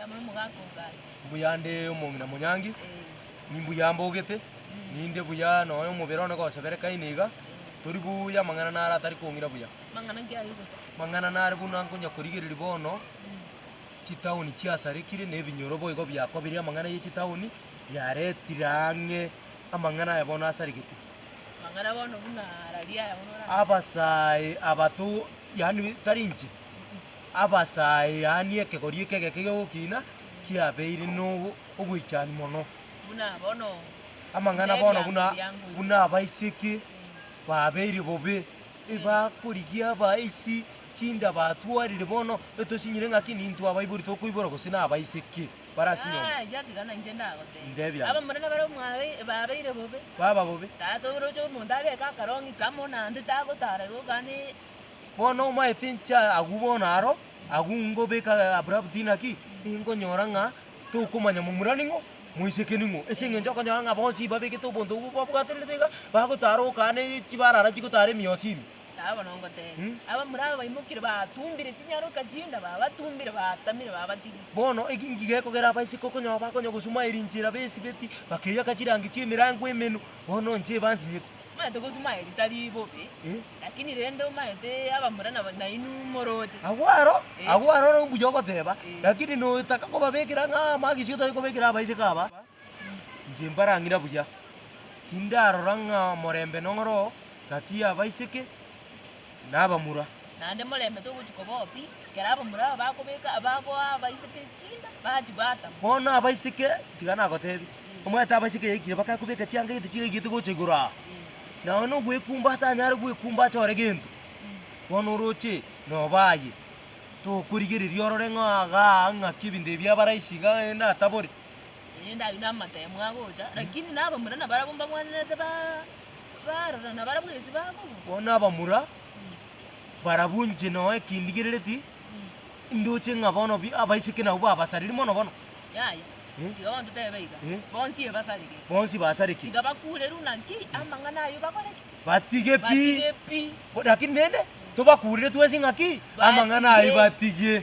Mbuya mono omogaka ongare. Mbuya nde omong'ina monyangi, nimbuya mbogete, ninde buya nonya omobere one goseberekaine iga, tori buya amang'ana naro atari kong'ira buya. Mang'ana ki ayio gose? Mang'ana nare buna nkonya korigereria bono, chitaoni chiasarekire na ebinyoro boigo biakobire amang'ana ye chitaoni, biaretire ang'e amang'ana aya bono asaregete. Amang'ana bono buna araria aya bono orare. Abasae aba to yaani tari inche. Abasae, yaani ekegori eke egeke gi'ogokina, kiabeire nogoichani mono. Buna bono Amang'ana bono buna buna abaiseke babeire bobe, ebakorigia abaisi chinda batwarire bono, etosinyire ng'aki nintwe abaibori tokoibora gose nabaiseke barasinyombe. Yaya tiga nainche ndagotebia. Ntebia ande. Abamura nabare mwabe babeire bobe. Baba bobe. Tata oroche omonto abeke akarong'i kamo naende tagotara igo gani. Bono omaete inche agwo bono aro, agwo ngobeka abrupt naki, ninkonyora ng'a tokomanya momura ning'o, moiseke ning'o. Ase eng'encho okonyora ng'a bonsi babegete obonto obwo babwatererete iga, bagotara okane chibarara chigotara emiosi ime. Taba bono ngotebia, abamura aba baimokire batumbire chinyaroka chinda, babatumbire batamire babatigire. Bono eki nki gekogera abaiseke okonyora bakonya gosuma erinchera besibeti, bakeyaka chirangi chi'emerango emenu, bono inche ebansinyete. Omanyete gosuma eri tari bobe. Lakini rende omanyete abamura nabo nainwe moroche. Agwo aro, Eh. agwo aro oro mbuya ogoteba, Eh. lakini notaka kobabekera ng'a amagisi otari kobekera abaiseke aba, inche mbarang'ira buya. Tindarora ng'a omorembe noro gati y'abaiseke na abamura. Naende morembe togochi koba oo pi, ekero abamura aba bakobeka bagoa abaiseke chinda, bachia batama. Bono abaiseke, tiga nagotebie, omanyete abaiseke yaikire bakakobeka chianga gete chigaigete gocha igoro aa. Nonya nogwekumba atanyare gwekumba achore gento, bono oroche noba aye, tokorigereria orore ng'a igaa ng'aki ebinto ebi abaraisi iga naende atabore. Rende ayio namatemo agocha, lakini nabamura nabarabwo mbabwanerete ba barora nabarabwo ase bakobua. Bono abamura, barabwo inche nonya ekindigerereti, ndoche ng'a bono bi abaiseke nabwo babasariri mono bono. Yaya, Eh. tiga bono totebe iga, Eh. bonsi ebasarekire. Bonsi basarekire. Tiga bakurerwe naki amang'ana ayio bakore ki? Batige pi. Batige pi. Lakini rende, tobakurire twensi ng'aki, amang'ana ayio Batige. batige.